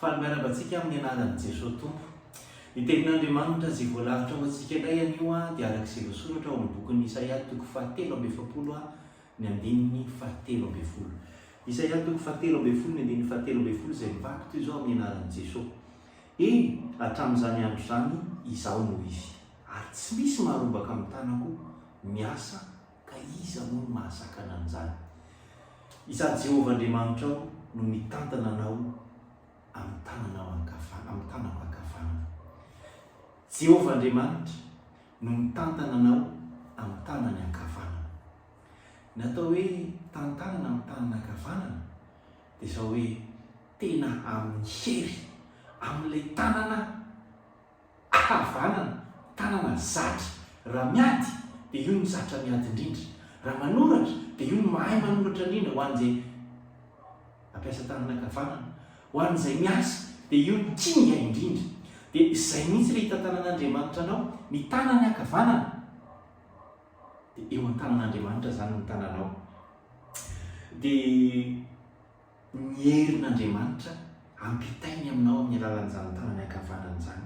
Faly miarahaba antsika amin'ny anaran'i Jesoa Tompo. Ny tenin'Andriamanitra izay voalahatra ho antsika indray anio dia araka izay voasoratra ao amin'ny bokin'i Isaia toko faha-43 ny andininy faha-13. Isaia toko faha-13 ny andininy faha-13 izay mivaky toy izao amin'ny anaran'i Jesoa. Eny, hatramin'izany andro izany Izaho no Izy, ary tsy misy maharombaka amin'ny tanako miasa ka iza moa no mahasakana an'izany? Izaho Jehovah Andriamanitrao no mitantana anao amin'ny tananao ankavana, amin'ny tanako ankavanana. Jehovah Andriamanitra no mitantana anao amin'ny tanany ankavanana. Ny atao hoe tantanana amin'ny tanana ankavanana dia izao hoe tena amin'ny hery, amin'ilay tanana havanana, tanana zatra. Raha miady dia io no zatra miady indrindra. Raha manoratra dia io no mahay manoratra indrindra ho an'izay mampiasa tanana ankavanana. Ho an'izay miasa dia io no kinga indrindra. Dia izay mihitsy ilay hitantanan'Andriamanitra anao, ny tanany ankavanana. Dia eo an-tanan'Andriamanitra izany ny tananao. Dia ny herin'Andriamanitra ampitainy aminao amin'ny alalan'izany tanany ankavanana izany.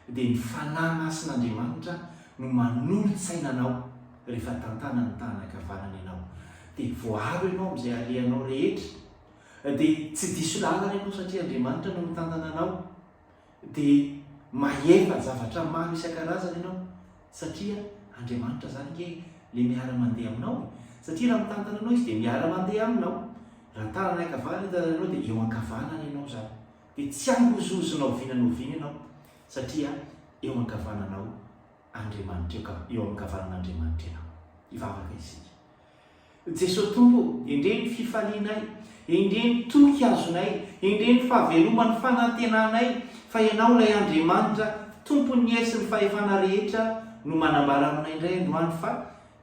Dia ny Fanahy Masin'Andriamanitra no manolo-tsaina anao rehefa tantanan'ny tanany ankavanana ianao. Dia voaaro ianao amin'izay alehanao rehetra. Dia tsy diso lalana ianao satria Andriamanitra no mitantana anao. Dia mahefa zavatra maro isan-karazany ianao satria Andriamanitra izany ange le miara-mandeha aminao e! Satria raha mitantana anao Izy dia miara-mandeha aminao. Raha tanany ankavanana itantanany anao dia eo ankavanany ianao izany. Dia tsy hangozozona oviana na oviana ianao satria eo ankavananao Andriamanitra eo eo ankavanan'Andriamanitra ianao. Hivavaka isika. Jesoa Tompo o, endrey ny fifalianay, endrey ny toky azonay, endrey ny fahaveloman'ny fanantenanay fa Ianao ilay Andriamanitra Tompon'ny hery sy ny fahefana rehetra no manambara aminay indray androany fa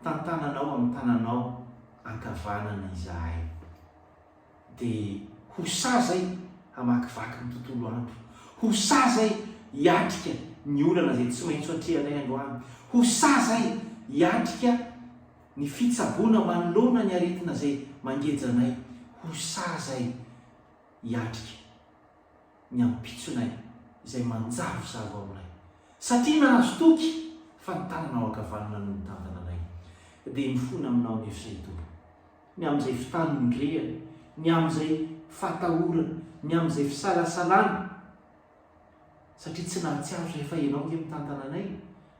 tantananao amin'ny tananao ankavanana izahay. Dia ho sahy izay hamakivaky ny tontolo andro, ho sahy izay hiatrika ny olana izay tsy maintsy ho atrehanay androany, ho sahy izay hiatrika ny fitsaboana manoloana ny aretina izay mangeja anay, ho sahy izay hiatrika ny ampitsonay izay manjavozavo aminay, satria nahazo toky fa ny tananao ankavanana no mitantana anay, dia mifona aminao anefa izay Tompo. Ny amin'izay fitanondrehana, ny amin'izay fatahorana, ny amin'izay fisalasalana, satria tsy nahatsiaro izahay fa Ianao ange mitantana anay.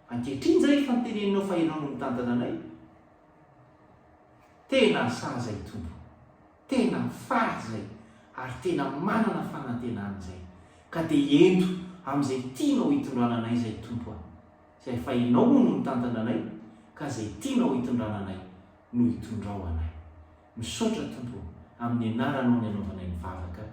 Ankehitriny izahay efa noteneninao fa Ianao no mitantana anay. Tena sahy izay Tompo. Tena faly izay ary tena manana fanantenana izay. Ka dia ento amin'izay tianao hitondrana anay izay Tompo a. Izay fa Ianao moa no mitantana anay ka izay tianao hitondrana anay no hitondrao anay. Misaotra Tompo o, amin'ny anaranao ny anaovanay ny vavaka.